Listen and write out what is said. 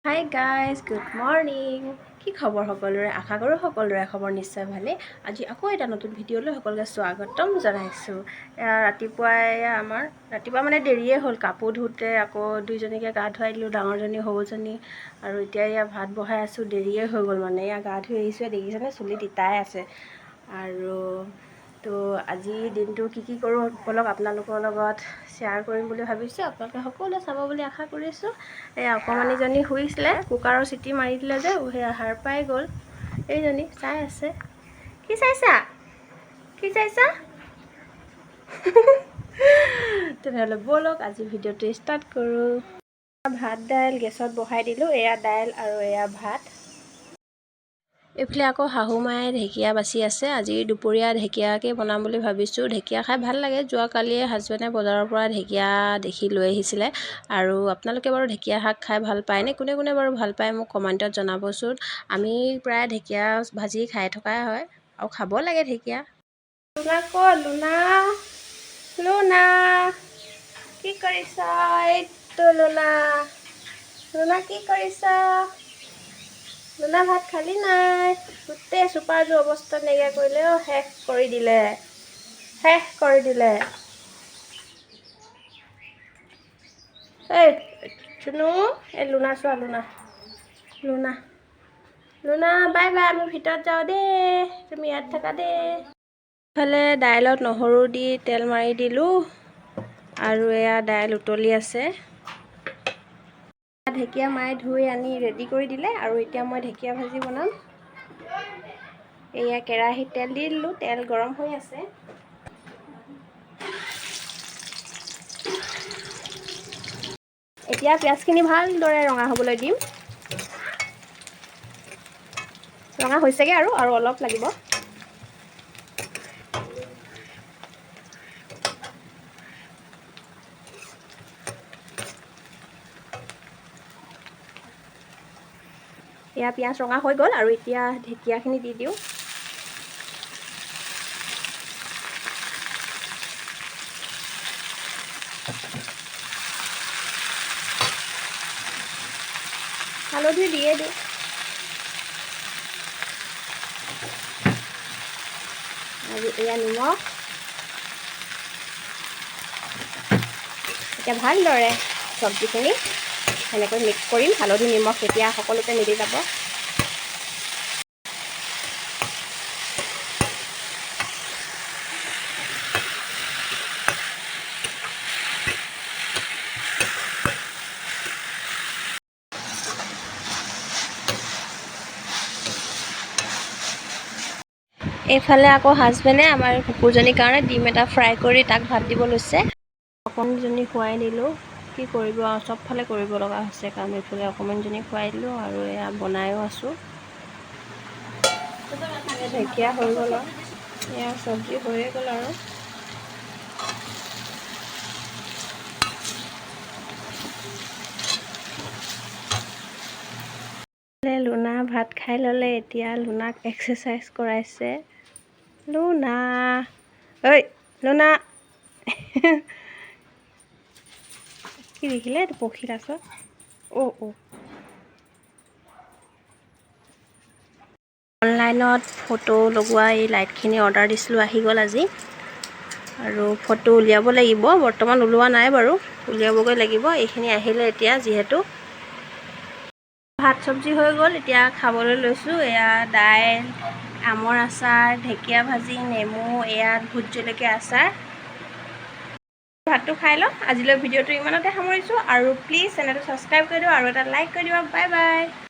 Hi guys, good morning. কি খবৰ সকলোৰে? আশা কৰোঁ সকলোৰে খবৰ নিশ্চয় ভালেই। আজি আকৌ এটা নতুন ভিডিঅ'লৈ সকলোকে স্বাগতম জনাইছোঁ। এয়া ৰাতিপুৱাই, আমাৰ ৰাতিপুৱা মানে দেৰিয়ে হ'ল কাপোৰ ধুওঁতে, আকৌ দুইজনীকে গা ধুৱাই দিলোঁ, ডাঙৰজনী, সৰুজনী। আৰু এতিয়া এয়া ভাত বহাই আছোঁ, দেৰিয়ে হৈ গ'ল মানে। এয়া গা ধুই আহিছোঁ, দেখিছেনে চুলি তিতাই আছে। আৰু তো আজি দিনটো কি কি কৰোঁ ব'লক আপোনালোকৰ লগত শ্বেয়াৰ কৰিম বুলি ভাবিছোঁ। আপোনালোকে সকলোৱে চাব বুলি আশা কৰিছোঁ। এই অকণমানিজনী শুইছিলে, কুকাৰৰ চিটি মাৰি দিলে যে সেয়া সাৰ পাই গ'ল। এইজনী চাই আছে। কি চাইছা? কি চাইছা? তেনেহ'লে ব'লক আজি ভিডিঅ'টো ষ্টাৰ্ট কৰোঁ। ভাত দাইল গেছত বহাই দিলোঁ। এয়া দাইল আৰু এয়া ভাত। এইফালে আকৌ শাহু মায়ে ঢেকীয়া বাচি আছে। আজি দুপৰীয়া ঢেকীয়াকে বনাম বুলি ভাবিছোঁ। ঢেকীয়া খাই ভাল লাগে। যোৱাকালিয়ে হাজবেণ্ডে বজাৰৰ পৰা ঢেকীয়া দেখি লৈ আহিছিলে। আৰু আপোনালোকে বাৰু ঢেকীয়া শাক খাই ভাল পায়নে? কোনে কোনে বাৰু ভাল পায় মোক কমেণ্টত জনাবচোন। আমি প্ৰায় ঢেকীয়া ভাজি খাই থকাই হয় আৰু খাব লাগে ঢেকীয়া। লুনা ক'ত? লুনা, লুনা, কি কৰিছা? এইটো লুনা, লুনা, কি কৰিছা? লুনা, ভাত খালি নাই? গোটেই চোপাৰযোৰ অৱস্থা নাইকিয়া কৰিলে অ', শেষ কৰি দিলে, শেষ কৰি দিলে। এই চুনু, এই লুনা চোৱা, লুনা, লুনা, লুনা, বাই বাই। আমি ভিতৰত যাওঁ দেই, তুমি ইয়াত থাকা দেই। ইফালে দাইলত নহৰু দি তেল মাৰি দিলোঁ আৰু এয়া দাইল উতলি আছে। ঢেকীয়া মায়ে ধুই আনি ৰেডি কৰি দিলে আৰু এতিয়া মই ঢেকীয়া ভাজি বনাম। এয়া কেৰাহীত তেল দি দিলোঁ, তেল গৰম হৈ আছে। এতিয়া পিঁয়াজখিনি ভালদৰে ৰঙা হ'বলৈ দিম। ৰঙা হৈছেগৈ আৰু আৰু অলপ লাগিব। এয়া পিঁয়াজ ৰঙা হৈ গ'ল আৰু এতিয়া ঢেকীয়াখিনি দি দিওঁ। হালধি দিয়ে দিওঁ। আৰু এয়া নিমখ। এতিয়া ভালদৰে চব্জিখিনি সেনেকৈ মিক্স কৰিম। হালধি নিমখ তেতিয়া সকলোতে মিলি যাব। এইফালে আকৌ হাজবেণ্ডে আমাৰ কুকুৰজনীৰ কাৰণে ডিম এটা ফ্ৰাই কৰি তাক ভাত দিব লৈছে। অকণমানিজনী খুৱাই দিলোঁ। কি কৰিব আৰু, চবফালে কৰিব লগা হৈছে কাম। এইফালে অকণমানজনী খুৱাই দিলোঁ আৰু এয়া বনায়ো আছোঁ। ঢেকীয়া হৈ গ'ল আৰু এয়া চব্জি হৈয়ে গ'ল। আৰু লুনা ভাত খাই ল'লে। এতিয়া লুনাক এক্সাৰচাইজ কৰাইছে। লুনা, ঐ লুনা, কি দেখিলে? এইটো পখিলা চোৱা। অ' অ', অনলাইনত ফটো লগোৱা এই লাইটখিনি অৰ্ডাৰ দিছিলোঁ, আহি গ'ল আজি। আৰু ফটো উলিয়াব লাগিব, বৰ্তমান ওলোৱা নাই বাৰু, উলিয়াবগৈ লাগিব। এইখিনি আহিলে এতিয়া যিহেতু। ভাত চব্জি হৈ গ'ল, এতিয়া খাবলৈ লৈছোঁ। এয়া দাইল, আমৰ আচাৰ, ঢেকীয়া ভাজি, নেমু, এয়া ভোট জলকীয়া আচাৰ। ভাতটো খাই লওঁ। আজিলৈ ভিডিঅ'টো ইমানতে সামৰিছোঁ আৰু প্লিজ চেনেলটো ছাবস্ক্ৰাইব কৰি দিওঁ আৰু এটা লাইক কৰি দিবা। Bye bye.